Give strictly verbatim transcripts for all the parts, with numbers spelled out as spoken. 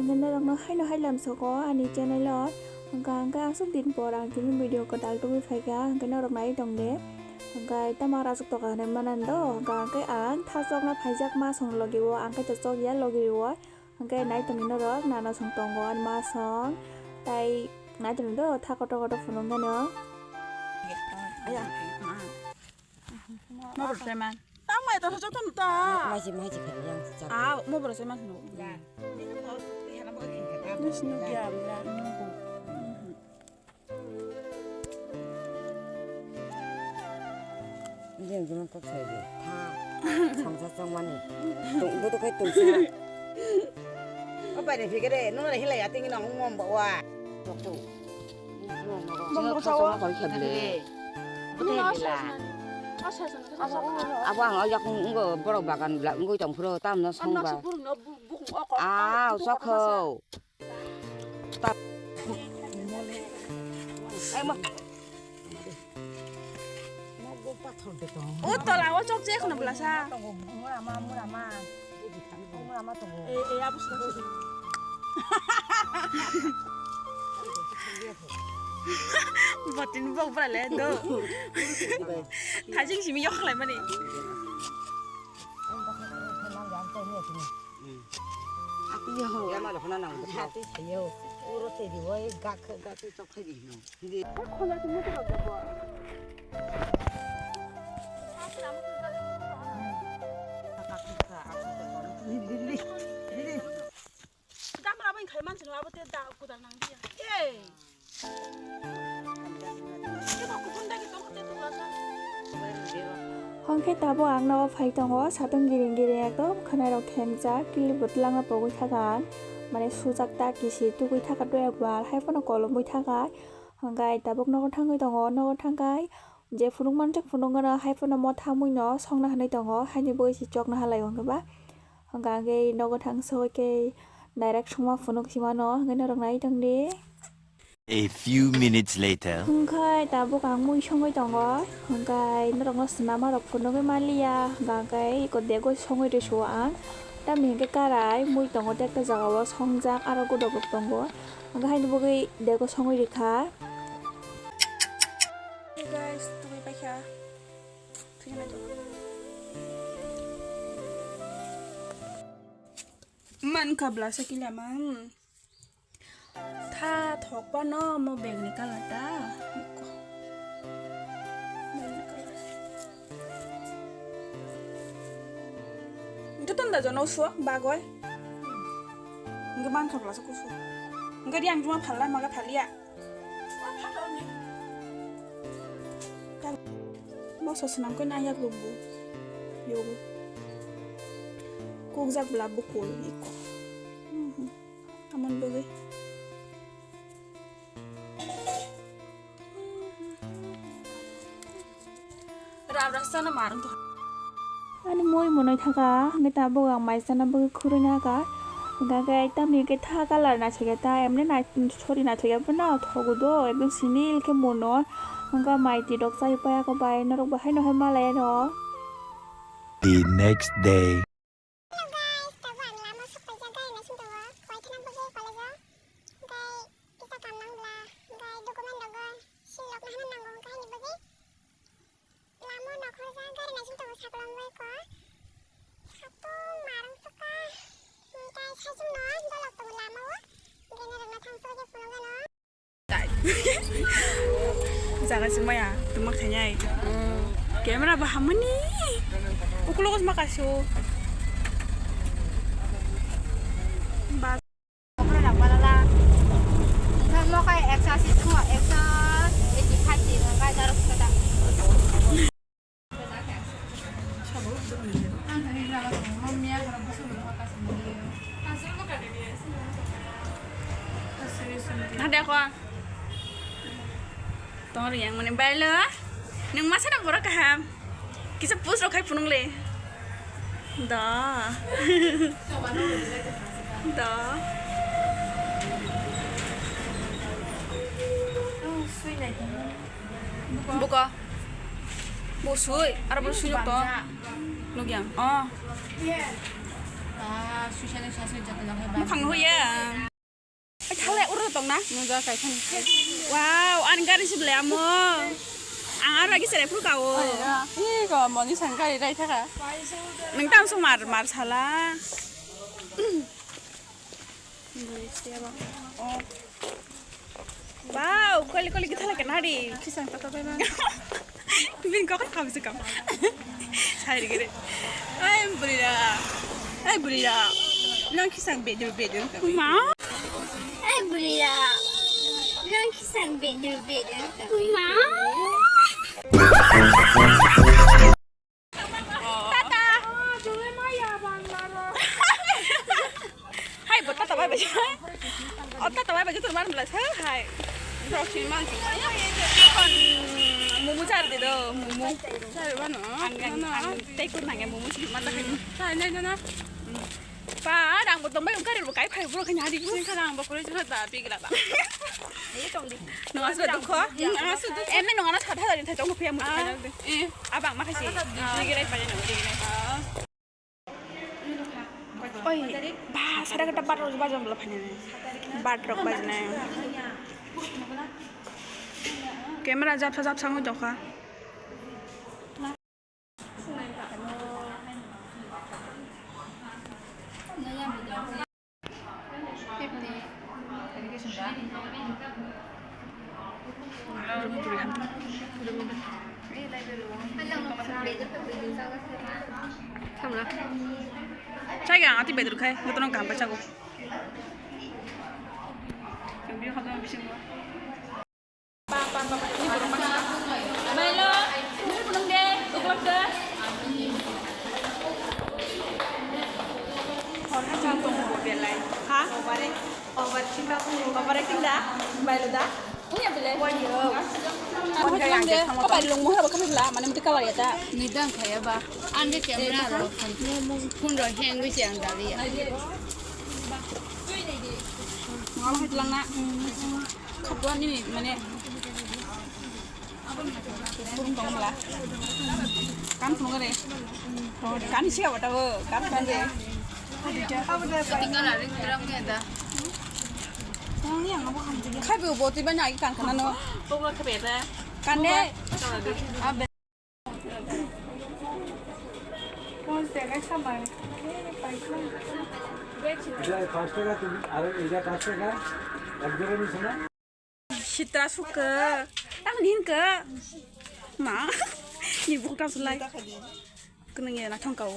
Hwnkhe norokno haino hai lamsoko ani channel o. Hwnkha hwnkhe aswk din por ang tini video kwtal tubui phaikha, hwnkhe norok nai tongde. Hwnkhe tamo aro aswk toka hwnwi manani do, hwnkha hwnkhe ang thasokna phaijak masong logi o, ang khe to chokya logi o. Hwnkhe nai tongdi norok, nana song tongo ani masong. Tai nai tongdi do, tha kotor kotor phunuknani o. Aya. Mo borosai man. Tang mai to joto no ta. Maji, maji khe yang jak. Ah, mo borosai man no. Nus nu ya bla. Jeng jeng kok sai de. Tha. Songsa song mani. Tung, butu kai tungsa. Apa ni fikir de? Nuna hilai ating nang ngom bawa. Tok tu. Abo ang o yak wngwi tong phuru tamno songba. Ah, sokho. O tola o chok je khna bwlasa. Murama, murama. Murama tongo. E, e, abo sila sila. Botin bok bra le do. Thajing simi yok khlai mani. Aku ya ho. Ya ma lo khna nang. Hati sayo. Uro te di wai gak gak chok khai di no. Hwnkhe tabuk ang nogo phai tongo, satung giring giring ekdom khwnai rok khengjak, kilik bo twlangna pogwi thakha ang, mane sujak ta kisi tugwi thakha to ekbar, hai phano kolomwi thakha, hwnkhe tabuk nogo thangwi tongo, nogo thangkhai. Je phunuk manjak phunuk gana hai phano motha mui no songna hinui tongo, haini bagwi se chokna halai o hwnba. Hwnkha hwnkhe nogo thang soi khe direct songma phunuk simano, hwnkhe norok nai tongdi. A few minutes later. Hwnkhe tabuk ang mui songwi tongo, hwnkhe norokno swnama rok phunugwi manliya, hwnkha hwnkhe iko dego songwi rwsio ang. Tamni hwnkhe karai mui tongo tekta jagao songjak, aro godok rok tongo, hwnkhe haini bagwi dego songwi rwkha. Hey guys, tubui paikha. Thwina to. Man kabla sa kila man. Tha thok pa no mo bag ni color ta. Bag ni color. Itu tanda jono so bagoi. Ngi man kabla sa kusu. Ngi yang cuma phala maga phalia. Moso swnam khe nang yak rwbu. Yogo. Kukjak bla bukul iko. Mhm. Amon bagwi. Rab rasta na marung to. Ani moi monoi thaka, hwnkhe tabuk ang mai chana bagwi khurui na kha. Hwnkha khe tamni hwnkhe tha color naithok ya ta, emne nai-, sorry naithok ya phano thogo do, ekdom sinil khe mono. Hwnkha mai twi rok chai paya kho bai, norok bo haino hai malai no. The next day. Hello guys, tabuk ang lama sok paijak, gari naising tongo, Koithana bagwi college o. Hwnkhe kisa kam nang bla, hwnkhe document rogo seal rok nahana nango, hwnkhe haini bagwi. Lama nokhorjak gari naising tongo saklam bai ko. Satung marung saka. Hwnkhe saichung no dolok tongo lama o. Hwnkhe norok no thangsa khe phunukgano. Jaga se maya tuma khainai. Camera bo hamani. Ukulogo se ma kaisio. Ba. Mokai ekso asi tongo, ekso eighty five ni mokai darok kota. Hade ko. Tong yang mani bailo. Nung masa na borok kaham. Kisa push rok khai phunung le. Da. Da. Buka. Bo sui, aro bo sui to. Nugiang. Oh. Mukhang nuhuya. Thalai uro tongna. Nuja kaithang. Wow, ani gari si belai amo. Ang aro agi serai phuru kao. Ih, ko moni sang gari rai thaka. Nang tam sung mar, mar sala. Wow, koli koli kita lagi nari. Kisang tata bai bang. Bin kau kan kamu suka. Saya gini. Ai burira. Ai burira. Nang kisang bedu bedu. Ma. Ai burira. Nang kisang bedu bedu. Ma. Tata. Hai, bo tata bai bai. O tata bai bai, joto mar mla sa hai. Rok sini mang sini. Kon mumu char de do, mumu. Char ba no. Ang ang ang tei kur nang mumu sini mata kai. Char nai na na. Pa, rang bo tong bai, gari bo kai phai, bro, kanya di. Sing kha rang bo kore jora da, big la da. Nung asu dukho? Nung asu dukho? Em, nung ana sa thada ni thai tong phiya mu. Eh, abang ma khai si. Ni gerai pa ni nung gerai. Oi, ba, sara kata bat rok bajon bla phane. Bat rok bajne. Camera japsa japsa ngoi tongkha. Samla. Chai ang ati bedru khai, motono gam pachago. Mailo, nini phunuk de, uklok de. Ha? Over acting da, mailo da. Uya bile. Kapai lung mo haba kapai la, mane mati kalar ya ta. Ni dang khaya ba. Ang de camera ro. Phone ro hang wi siang dali ya. Ngam hai lang na. Khatwa nini mane. Burung tong bla. Kan phunung re. Kan siya wata bo. Kan kan re. Tinggal ada kurang ya dah. Yang ni yang apa kan jadi? Khai bu boti banyak kan kana no. Kan de. এটা পাঁচ টাকা, তুমি আর এটা পাঁচ টাকা, এক জোড়া নিছো না? Sitra suka. Tang nin ke. Ma. Ni buku kam sulai. Kenang ya na thong kau.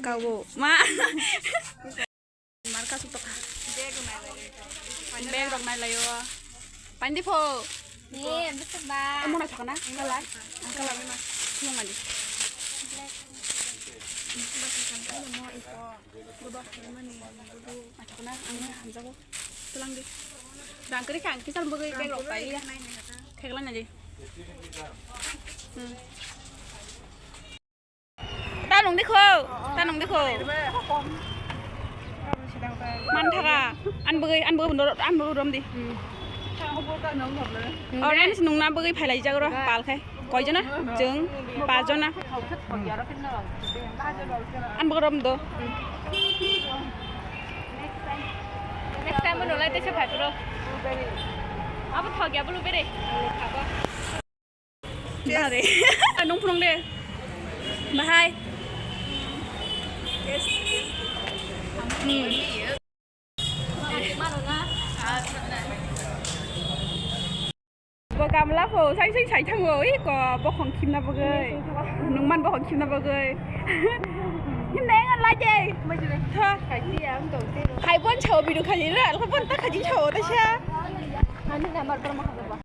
Kau ma. Marka sutok. Bag rok nai layo. Pandi pho. Ni, betul ba. Amo na thokna. Kala. Ang kala ni ma. Thung mali. Thokna ang hamjago. Tulang di. Rang kri khang kisal bugui bag rok pai ya. Thekla na di. Hmm. Ta nung dikho, ta nung dikho. Man thaga, an bagwi, an bagwi bundor, an bagwi rom di. Orange nungna bagwi phailai jagoro, pal khai. Koi jona? Chwng pas jona. An bagwi rom do. Next time mo nolai tese phatro. Abo thok ya bulu bere. Dare. Nung phunung de. Bahai. Bo gamla pho, sai sai sai thango, i ko bokhong khimna bagwi. Nungman bokhong khimna bagwi. Himne ngan lai de. Tha. Hai bon chao bidu khali ra, ko bon ta khaji chao ta sha. Ani namar por ma khaba.